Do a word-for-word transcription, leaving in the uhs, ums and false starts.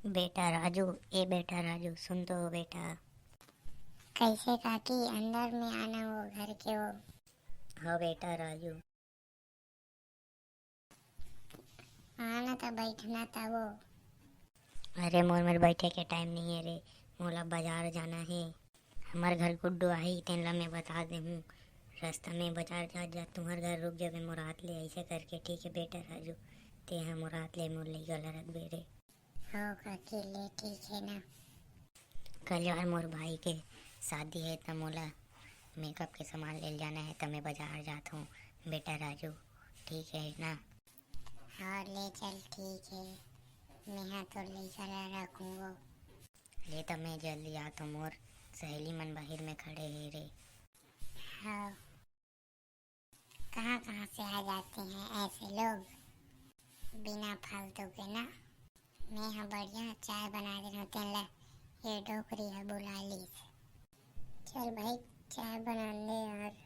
बेटा राजू, ए बेटा राजू, सुन तो बेटा। कैसे काकी, अंदर में आना वो घर के वो। हाँ बेटा राजू। आना तो बैठना था वो। अरे मोर मेर बैठे के टाइम नहीं है रे, मोला बाजार जाना है। हमार घर गुड्डू आही, तेन ला मैं बता देहूँ। रास्ता में बाजार जात जात तुम्हार घर रुक जाबे मोर हाथ ले, ऐसे करके। ठीक है बेटा राजू, ते ह मोर हाथ ले मोर लइका ला रखबे रे। हो काकी, ले ठीक है ना। कल यार मोर भाई के शादी है, त मोला मेकअप के सामान ले जाना है, त मैं बाजार जात हूँ बेटा राजू। ठीक है ना? हाँ ले चल, ठीक है। मेहा तो लइका ला रखूँगो। ले त मैं जल्दी जात हूँ, मोर सहेली मन बाहिर में खड़े हे रे। हाँ। कहाँ कहाँ से आ जाते हैं ऐसे लोग, बिना फालतू के ना। मैं ह बढ़िया चाय बना देन हों तेन ला, ये डोकरी ह बुला लीस। चल भाई, चाय बना ले यार।